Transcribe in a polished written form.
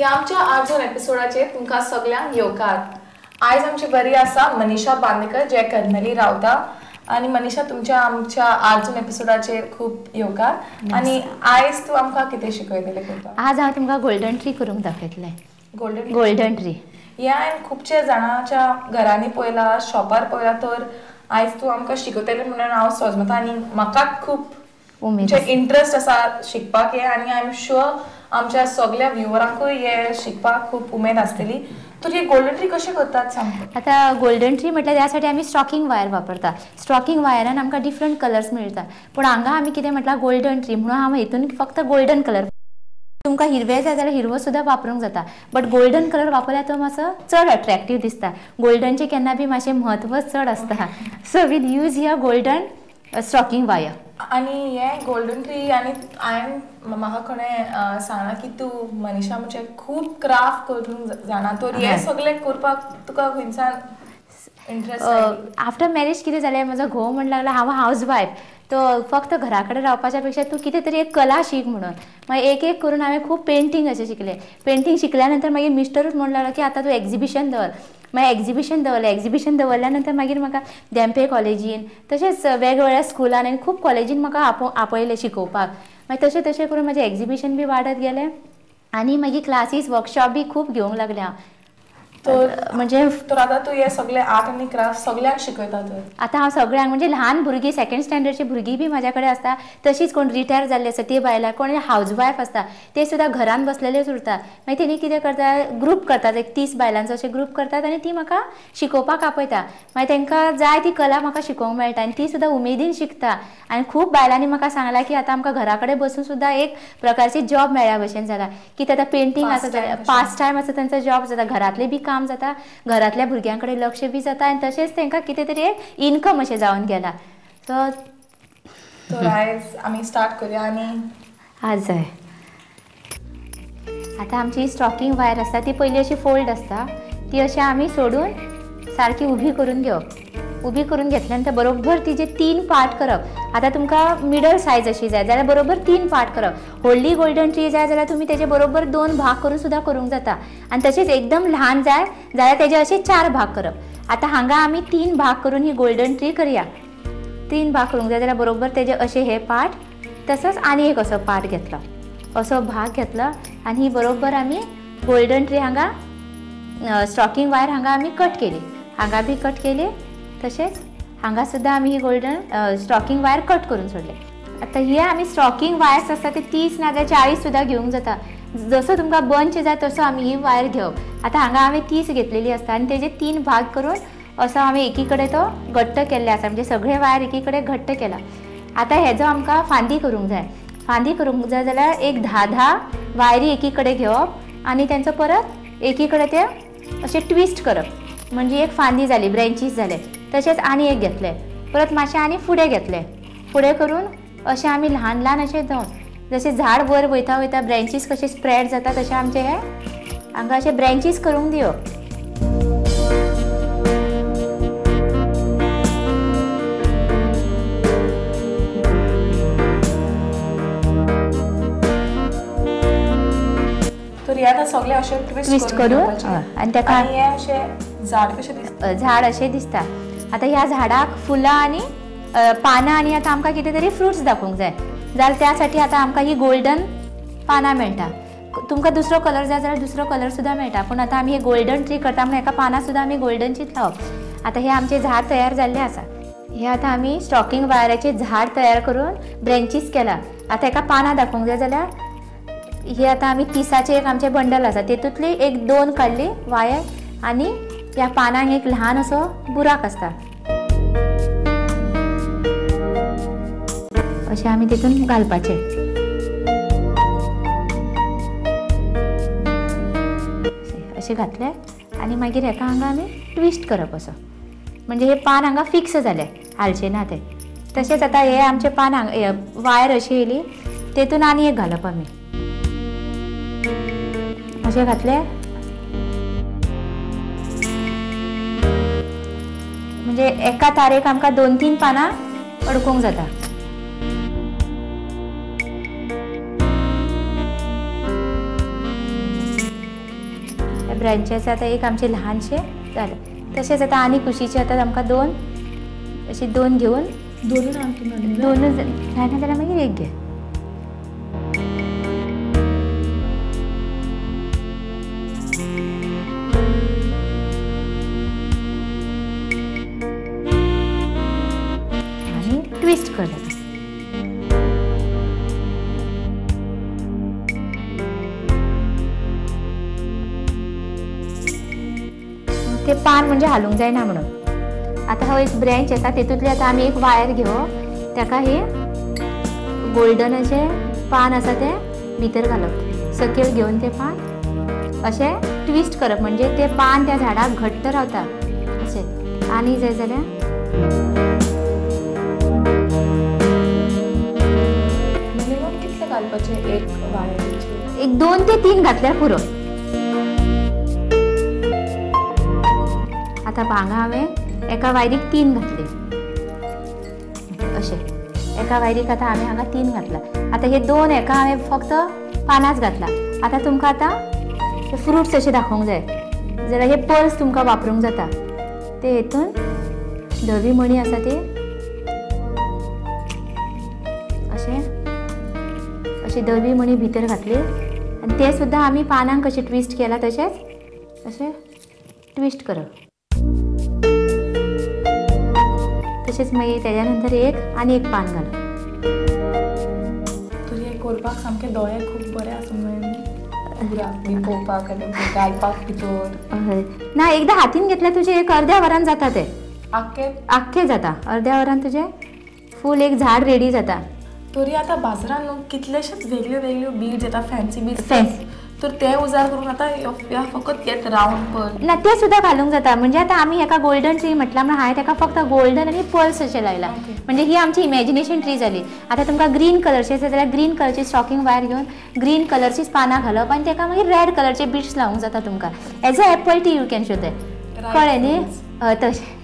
ह्या आमच्या art zone एपिसोडाचेर तुमकां सगल्यांक येवकार. आयज आमची बरी आसा मनीषा बांदेकर जे करमली रावता. आनी मनीषा, तुमच्या आमच्या आर्ट झोन एपिसोडाचेर खूब येवकार. आनी आयज तूं आमकां कितें शिकयतलें करपाक? आज हांव तुमकां गोल्डन ट्री करूंक दाखयतलें. गोल्डन ट्री हें हांवें खुबशे जाणांच्या घरांनी पळयलां, शॉपार पळयलां. तर आयज तूं आमकां शिकयतलें म्हणून हांव सोजमता आनी म्हाका खूब इंट्रस्ट आसा शिकपाक हें. आनी I am sure आमच्या सगळ्या व्ह्युअरांकूय हे शिकपाक खूब उमेद आसतली. तर हे गोल्डन ट्री कशें करतात सांग. आतां गोल्डन ट्री म्हटल्यार त्यासाठी आमी स्टॉकिंग वायर वापरता. स्टॉकिंग वायरान आमकां डिफरंट कलर्स मेळटा, पूण हांगा आमी कितें म्हटलां गोल्डन ट्री म्हणून हांव हितून फक्त गोल्डन कलर. तुमकां हिरवे जाय जाल्यार हिरवो सुद्दां वापरूंक जाता, बट गोल्डन कलर वापरल्यार तो मातसो चड अट्रॅक्टीव दिसता. गोल्डनचें केन्ना बी मातशें म्हत्व चड आसता. So we'll use here golden stocking wire. आनी हे गोल्डन ट्री आनी हांवें म्हाका कोणें सांगलां की तूं मनीषा म्हणजे खूब क्राफ्ट करूंक जाणा, तर हे सगळें करपाक तुका खंयच्यान इंट्रस्ट? आफ्टर मॅरेज कितें जालें, म्हजो घोव म्हणूंक लागलो हांव हावज वायफ, तो फक्त घरा कडेन रावपाच्या पेक्षा तूं कितें तरी एक कला शीक म्हणून. मागीर एक एक करून हांवें खूब पेंटींग अशें शिकलें. पेंटींग शिकल्या नंतर मागीर मिस्टरूच म्हणूंक लागलो की आतां तूं एग्जिबिशन दवर. मागीर एग्जिबिशन दवरलें. एग्जिबिशन दवरल्या नंतर मागीर म्हाका धेंपे कॉलेजीन तशेंच वेगवेगळ्या स्कुलान आनी खूब कॉलेजीन म्हाका आपयलें शिकोवपाक. मागीर तशें तशें करून म्हाजें एग्जिबिशन बी वाडत गेलें आनी मागीर क्लासीस वर्कशॉप बी खूब घेवंक लागलें हांव. तर म्हणजे तर आतां तूं हे सगळे आर्ट आनी क्राफ्ट सगळ्यांक शिकयता? तर आतां हांव सगळ्यांक म्हणजे ल्हान भुरगीं सेकंड स्टँडर्डची भुरगीं बी म्हाज्या कडेन आसता, तशीच कोण रिटायर जाल्ली आसता ती बायलां, कोण हावज वायफ आसता ते सुद्दां घरान बसलेलेच उरता. मागीर तेणी कितें करता, ग्रूप करतात, एक 30 बायलांचो अशें ग्रूप करतात आनी ती म्हाका शिकोवपाक आपयता. मागीर तांकां जाय ती कला म्हाका शिकोवंक मेळटा आनी ती सुद्दां उमेदीन शिकता. आनी खूब बायलांनी म्हाका सांगलां की आतां आमकां घरा कडेन बसून सुद्दां एक प्रकारची जॉब मेळ्ळ्या भशेन जाला, की आतां पेंटींग आसा जाल्यार पास टायम आसा तांचो जॉब जाता, घरांतलें बी काम जाता, घरांतल्या भुरग्यां कडेन लक्ष बी जाता आनी तशेंच तांकां कितें तरी एक इनकम अशें जावन गेला. सो तर आयज आमी स्टार्ट करूया. आनी आज जाय आतां आमची स्टॉकिंग वायर आसता ती पयली अशी फोल्ड आसता, ती अशी आमी सोडून सारकी उबी करून घेवप. उबी करून घेतल्या नंतर बरोबर तिजे 3 पार्ट करप. आतां तुमकां मिडल सायज अशी जाय जाल्यार बरोबर 3 पार्ट करप. व्हडली गोल्डन ट्री जाय जाल्यार तुमी तेजे बरोबर 2 भाग करून सुद्दां करूंक जाता. आनी तशेंच एकदम ल्हान जाय जाल्यार तेजे अशे 4 भाग करप. आतां हांगा आमी 3 भाग करून ही गोल्डन ट्री करया. 3 भाग करूंक जाय जाल्यार बरोबर तेजे अशे हे पार्ट, तसोच आनी एक असो पार्ट घेतलो, असो भाग घेतलो आनी ही बरोबर आमी गोल्डन ट्री हांगा स्टॉकिंग वायर हांगा आमी कट केली, हांगा बी कट केली, तशेंच हांगा सुद्दां आमी ही गोल्डन स्टॉकिंग वायर कट करून सोडले. आतां हे आमी स्टॉकिंग वायर्स आसता ते 30 ना जाल्यार 40 सुद्दां घेवंक जाता. जसो तुमकां बंच जाय तसो आमी ही वायर घेवप. आतां हांगा हांवें 30 घेतलेली आसता आनी तेजे 3 भाग करून असो हांवें एकी कडेन तो घट्ट केल्ले आसा, म्हणजे सगळे वायर एकी कडेन घट्ट केला. आतां हेजो आमकां फांदी करूंक जाय. फांदी करूंक जाय जाल्यार एक 10-10 वायरी एकी कडेन घेवप आनी तेंचो परत एकी कडेन ते अशें ट्विस्ट करप, म्हणजे एक फांदी जाली, ब्रँचीस जाले. तशेंच आनी एक घेतले, परत मातशें आनी फुडें घेतले, फुडें करून अशें आमी ल्हान ल्हान अशें जावन जशें झाड वयर वयता वयता ब्रँचीस कशे स्प्रेड जाता तशें आमचे हे हांगा अशे ब्रँचीस करूंक दिवप. तर हे आतां सगळे अशे ट्विस्ट करून आनी ताका हे अशें झाड कशें दिसता, झाड अशें दिसता. आतां ह्या झाडाक फुलां आनी पानां आनी आतां आमकां कितें तरी फ्रुट्स दाखोवंक जाय जाल्यार त्या साठी आतां आमकां ही गोल्डन पानां मेळटा. तुमकां दुसरो कलर जाय जाल्यार दुसरो कलर सुद्दां मेळटा, पूण आतां आमी हे गोल्डन ट्री करता म्हणून एका पानां सुद्दां आमी गोल्डनचीच लावप. आतां हे आमचें झाड तयार जाल्लें आसा. हे आतां आमी स्टॉकिंग वायराचें झाड तयार करून ब्रँचीस केला. आतां एका पानां दाखोवंक जाय जाल्यार हे आतां आमी 30 एक आमचें बंडल आसा तेतूंतली एक 2 काडली वायर आनी ह्या पानांक एक ल्हान असो बुराक आसता अशें आमी तितून घालपाचें. अशें घातलें आनी मागीर हेका हांगा आमी ट्विस्ट करप असो, म्हणजे हे पान हांगा फिक्स जालें, हालचें ना तें. तशेंच आतां हे आमचें पान हांगा वायर अशी येयली तेतून आनी एक घालप आमी अशें घातलें, म्हणजे एका तारेक आमकां 2-3 पानां अडकोवंक जाता. ब्रांचेस आतां एक आमचें ल्हानशें जालें. तशेंच आतां आनी कुशीचे आतां आमकां दोन अशी दोन घेवन दोनूच जायना जाल्यार मागीर एक घे. आनी ट्विस्ट कर. ते पान म्हणजे हालूंक जायना म्हणून. आतां हो एक ब्रँच आसा तेतूंतली आतां आमी एक वायर घेवप, ताका हे गोल्डन अशें पान आसा तें भितर घालप, सकयल घेवन तें पान अशें ट्विस्ट करप, म्हणजे तें पान त्या झाडाक घट्ट रावता अशें. आनी जाय जाल्यार मिनिमम कितले घालपाचें एक वायरीचेर? एक 2 ते 3 घातल्यार पुरो. आतां हांगा हांवें एका वायरीक 3 घातले अशें. एका वायरीक आतां हांवें हांगा 3 घातला. आतां हे 2 एका हांवें फक्त पानांच घातला. आतां तुमकां आतां फ्रुट्स अशें दाखोवंक जाय जाल्यार हे पर्ल्स तुमकां वापरूंक जाता. ते हेतून धवी मणी आसा ती अशें अशी धवी मणी भितर घातली आनी ते सुद्दां आमी पानांक कशें ट्विस्ट केला तशेंच अशें ट्विस्ट करप. तशेंच मागीर तेज्या नंतर एक आनी एक पान घालप. तरी हें करपाक सामके दोळे खूब बरे आसूंक जाय न्हू, पळोवपाक आनी घालपाक भितर. हय ना, एकदां हातीन घेतल्यार तुजें एक अर्द्या वरान जाता तें, आख्खें आख्खें जाता. अर्द्या वरान तुजें फूल एक झाड रेडी जाता. तरी आतां बाजारान न्हू कितलेशेच वेगळ्यो वेगळ्यो बीड्स येता, फॅन्सी बीड्स, तर ते उजार करून आतां ह्या फकत येत रावंड पर्ल ना ते सुद्दां घालूंक जाता. म्हणजे आतां आमी हेका गोल्डन ट्री म्हटलां म्हणून हांवें ताका फक्त गोल्डन आनी पर्ल्स अशें लायलां, म्हणजे ही आमची इमॅजिनेशन ट्री जाली. आतां तुमकां ग्रीन कलरचे आसा जाल्यार ग्रीन कलरची स्टॉकिंग वायर घेवन ग्रीन कलरचीच पानां घालप आनी ताका मागीर रेड कलरचे बीड्स लावंक जाता तुमकां. As a apple tree you can show that. कळ्ळें न्ही? हय तशें.